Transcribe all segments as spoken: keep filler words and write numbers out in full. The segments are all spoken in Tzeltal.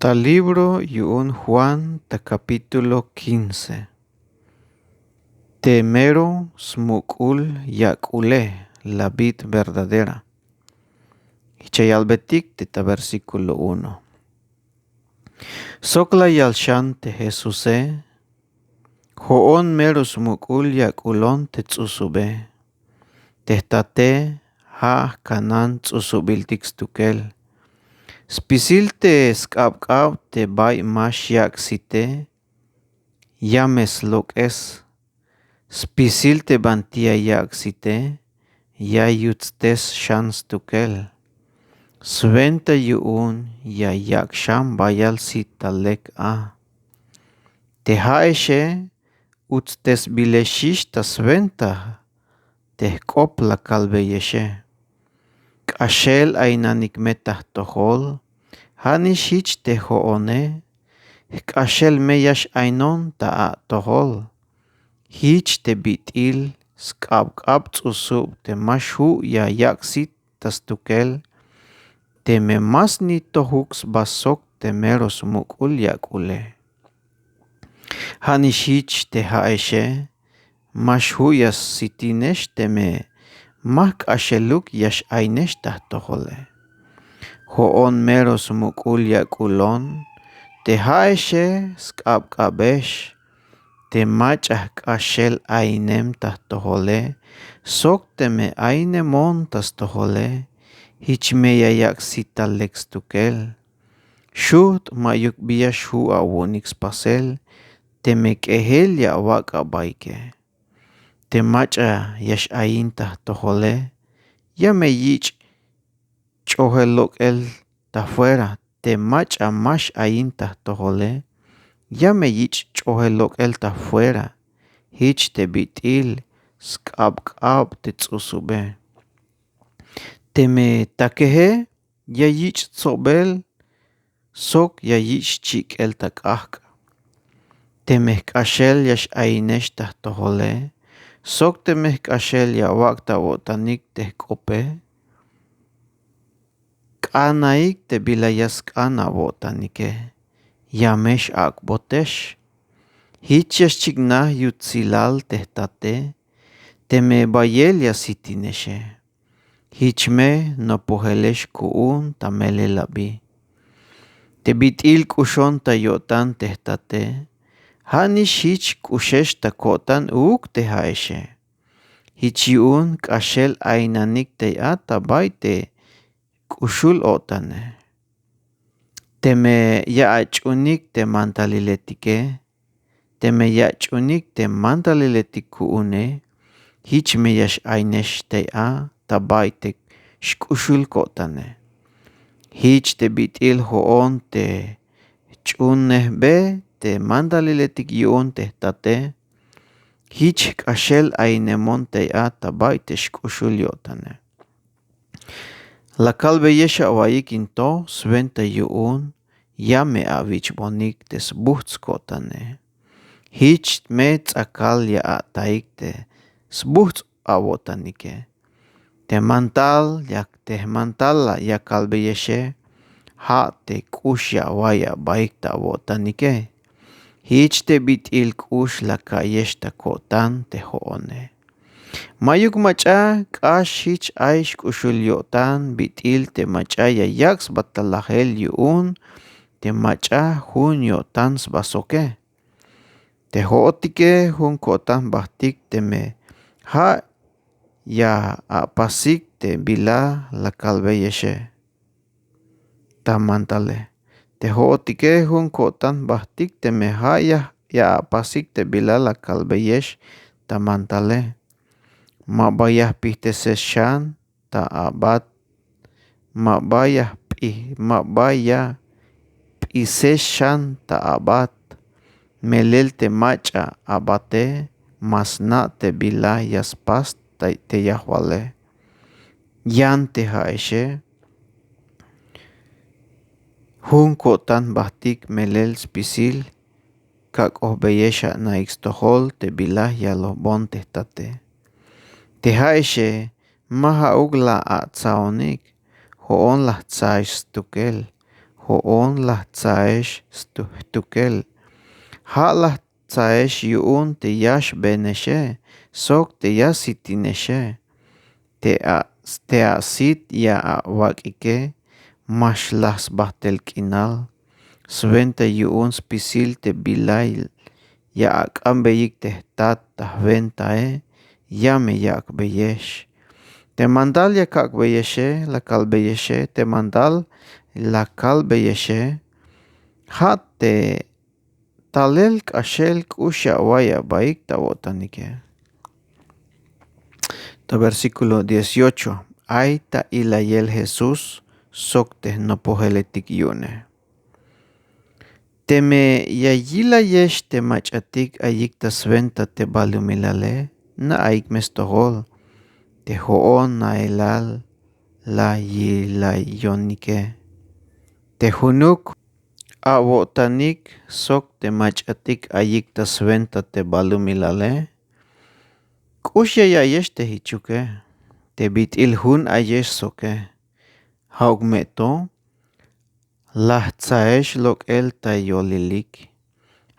Ta libro yu'un Juan ta capítulo quince. Te mero smuk'ul yak'ule, la vid verdadera. Jich ya yalbetik te ta versículo uno. Sok la yal xan te Jesuse: Jo'on mero smuk'ul yak'ulon te ts'usube. Te jtate ja' jkanan ts'usubiltik stukel. Spisil te sk'abk'ab te bay ma xyak' site, ya me slok'es. Spisil te banti ya yak' site, ya yutstes xan stukel. Swenta yu'un ya yak' xan bayal sit ta lek a. Te ja'exe utstesbilexix ta swenta te jk'op la kalbeyexe. K'axel aynanik me ta jtojol, ja' nix jich te jo'one, jk'axel me ya x-aynon ta atojol. Jich te bit'il sk'abk'ab ts'usub te ma xju' ya yak' sit ta stukel, teme ma sni'tojuk sba sok te mero smuk'ul yak'ule. Ja' nix jich te ja'exe, ma xju' ya sitinex teme ma jk'axeluk ya x-aynex ta jtojole. Jo'on mero smuk'ul yak'ulon, te ja'exe sk'abk'abex te mach'a jk'axel aynem ta jtojole, sok teme aynemon ta stojole, jich me ya yak' sit ta lek stukel. Xujt' ma'yuk bi ya xju' awu'unik spasel, teme k'ejel ya awak' abaike. Te mach'a ya x-ayin ta jtojole, ya me yich' ch'ojel lok'el ta fuera. Te mach'a ma x-ayin ta jtojole, ya me yich' ch'ojel lok'el ta fuera. Jich te bit'il sk'abk'ab te ts'usube. Teme takeje, ya yich' tsobel sok ya yich' chik'el ta k'ajk'. Teme jk'axel ya x-ayinex ta jtojole, sok teme jk'axel ya awak' ta awo'tanik te jk'ope, k'anaik te bila ya sk'an awo'tanike, ya me x-ak'botex. Jich ya xchiknaj yutsilal te jtate, teme bayel ya sitinexe. Jich me nopojelex ku'un ta melel abi. Te bit'il k'uxon ta yo'tan te jtate, ja' nix jich k'uxex ta ko'tan uuk te ja'exe. Jich yu'un k'axel aynanik tey a ta bay te k'uxul-o'tane. Teme ya ach'unik te mandaliletike, teme ya ach'unik te mandaliletik ku'une, jich me ya x-aynex tey a ta bay te xk'uxul ko'tane. Jich te bit'il jo'on te jch'uunejbe te mandaliletik yu'un te jtate, jich jk'axel ayinemon tey a ta bay te xk'uxul yo'tane. La kalbeyex awa'iyik in to swenta yu'un ya me awich'bonik te sbujts' ko'tane. Jich me ts'akal ya a'taik te sbujts' awo'tanike. Te mantal ya, te mantal la ya kalbeyexe, ja' te k'ux ya awa'iy abaik ta awo'tanike. Jich te bit'il k'ux la ka'yex ta ko'tan te jo'one. Ma'yuk mach'a k'ax jich ay xk'uxul yo'tan bit'il te mach'a ya yak' sba ta lajel yu'un te mach'a jun yo'tan sba soke. Te jo'otike jun ko'tan jbajtik teme ja' ya apasik te bila la kalbeyexe ta mantale. Te jo'otike jun ko'tan jbajtik teme ja' ya, ya apasik te bila la kalbeyex ta mantale. Ma ba ya jpijtesex xan ta abat, ma ba ya jp'i-, ma ba ya jp'isex xan ta abat. Melel te mach'a abate ma sna' te bila ya spas ta, te yajwale. Yan te ja'exe jun ko'tan jbajtik melel spisil kak'ojbeyex ana'ik stojol te bila yalojbon te jtate. Te ja'exe ma ja'uk la atsaonik, jo'on la jtsaix stukel. jo'on la jtsaex jtukel. Ja' la jtsaex yu'un te ya xbeenexe sok te ya sitinexe. Te a' sit ya awak'ike ma xlaj sbajt'el k'inal. Swenta yu'un spisil te bila ya ak'anbeyik te jtat ta jwentae, ya me yak'beyex. Te mandal ya kak'beyexe la kalbeyexe te mandal la kalbeyexe. Ja' te talel k'axel k'ux ya awa'iy abaik ta awo'tanike. Ta versíkulo dieciocho, ay ta ilayel jesús sok te jnopojeletik yu'une. Teme ya yilayex te mach'atik ayik ta swenta te balumilale, na'ayik me stojol te jo'on nailal la yilayonike. Te junuk awo'tanik sok te mach'atik ayik ta swenta te balumilale, k'ux ya ya'iyex te jichuke. Te bit'il jun ayex soke. Ja'uk me to la jtsaex lok'el ta yolilik.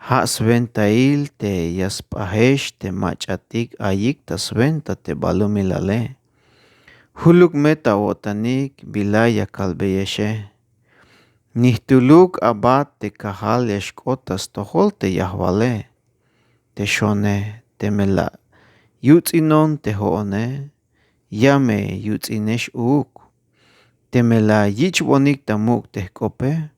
Ja' swentail te ya sp'ajex te mach'atik ayik ta swenta te balumilale. Juluk me ta awo'tanik bila ya kalbeyexe. Nijtuluk abat te kajal ya xk'ot ta stojol te yajwale. Te xone, teme la yuts'inon te jo'one, ya me yuts'inex uuk. Teme la yich'bonik ta muk' te jk'ope,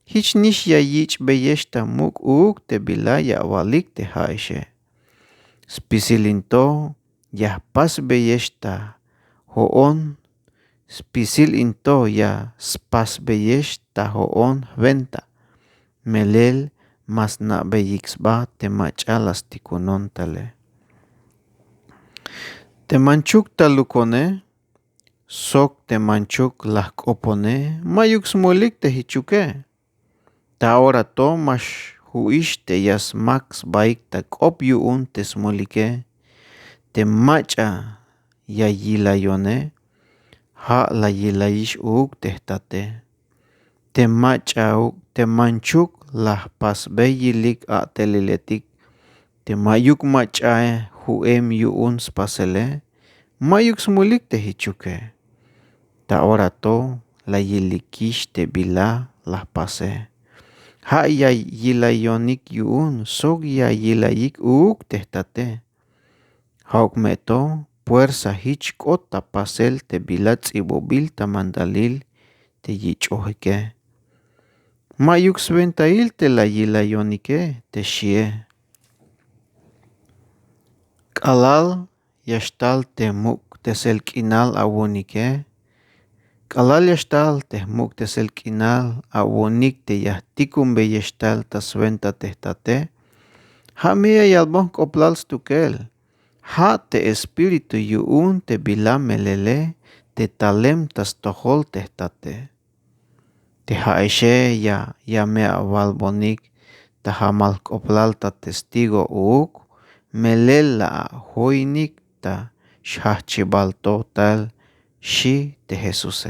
jich nix ya yich'beyex ta muk' uuk te bila ya awalik te ja'exe. Spisil in to ya jpasbeyex ta jo'on. Spisil in to ya spasbeyex ta jo'on jwenta. Melel ma sna'beyik sba te mach'a la stikunon tale. Te manchuk talukone sok te manchuk la jk'opone, ma'yuk smulik te jichuke. Ta ora to ma xju'ix te ya smak sbaik ta k'op yu'un te smulike. Te mach'a ya yilayone, ja' la yilayix uuk te jtate. Te mach'a te manchuk la jpasbey yilik a'teliletik. Te ma'yuk mach'a ju'em yu'un spasele, ma'yuk smulik te jichuke. Ta ora to la yilikix te bila la jpase. Ja' ya yilayonik yu'un sok ya yilayik uuk te jtate. Ja'uk me to puersa jich k'ot ta pasel te bila ts'ibobil ta mandalil te yich'ojike. Ma'yuk swentail te la yilayonike te xie. K'alal ya xtal te muk'tesel k'inal awu'unike. K'alal ya xtal te jmuk'tesel k'inal awu'unik te ya jtikunbeyex tal ta swenta te jtate. Ja' me ya yalbon jk'oblal stukel. Ja' te espíritu yu'un te bila melele te talem ta stojol te jtate. Te ja'exe ya ya me awalbonik ta jamal jk'oblal ta testigo uuk. Melel la ajoinik ta xjajchibal to tal. Xi' te jesuse.